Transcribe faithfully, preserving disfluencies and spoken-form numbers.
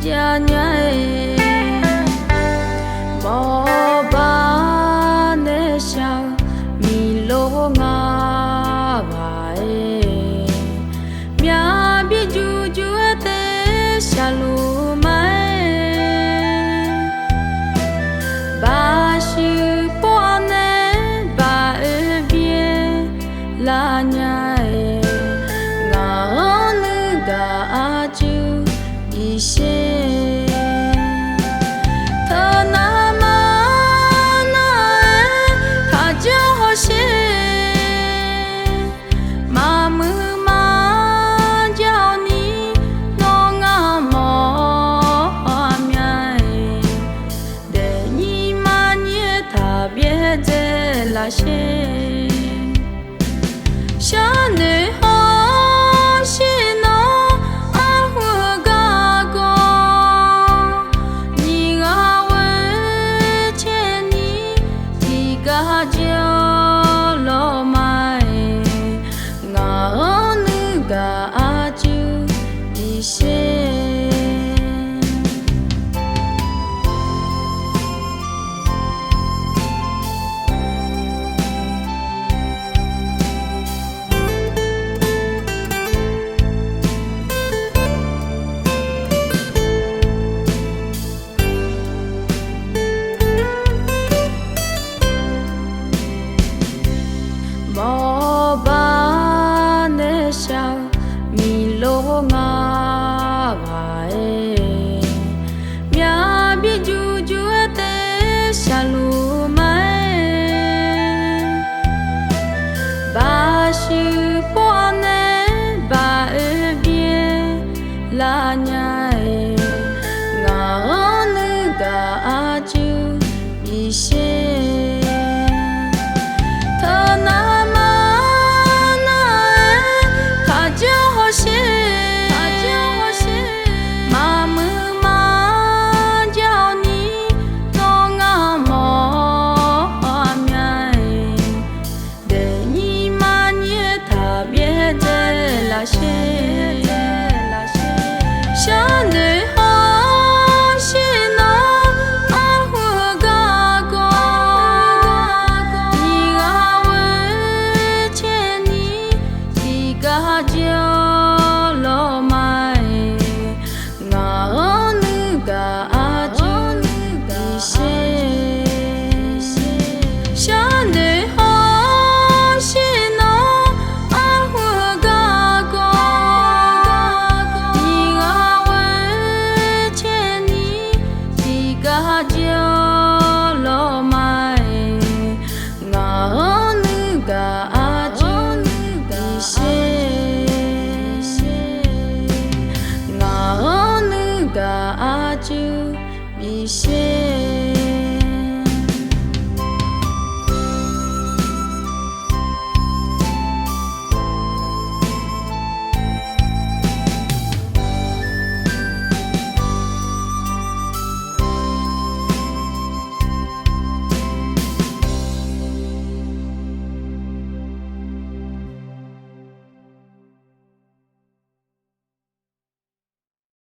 ya nya-aer, mawrba nae shaq-eu miqlor ngar ghaq-aer, myavbi jur jur-aer te shaqluf ma-aer, baqshuif pov-awr nae baq-oe byaer lar nya-aer, ngaq-anr nuigaq arcuir bifsher. Teunav ma nar-aer taqjanr hawsher, maqmuiq maqjav-awr ni nawr ngar mawr-a mya-aer, daefnyir marnyir-aer taq byaerdzae lafsher. Sharnoeq hawsher nawr arhu-eu garkawv, nyiq ghaq ghoe caer ni tiqgar jir-awr lawr ma-aer, ngaq-anr nuigaq arcuir bifsher. Mawrba nae shaq-eu miqlor ngar ghaq-aer, myavbi jur jur-aer te shaqluf ma-aer, baqshuif pov-awr nae baq-oe byaer lar nya-aer, ngaq-anr nuigaq arcuir bifsher. Teunav ma nar-aer taqjanr hawsher, maqmuiq maqjav-awr ni nawr ngar mawr-a mya-aer, daefnyir marnyir-aer taq byaerdzae lafsher. Sharnoeq hawsher nawr arhu-eu garkawv, nyiq ghaq ghoe caer ni tiqgar jir-awr lawr ma-aer, ngaq-anr nuigaq arcuir bifsher. Sharnoeq hawsher nawr arhu-eu garkawv, nyiq ghaq ghoe caer ni tiqgar jir-awr lawr ma-aer, ngaq-anr nuigaq arcuir bifsher. Ngaq-anr nuigaq arcuir bifsher.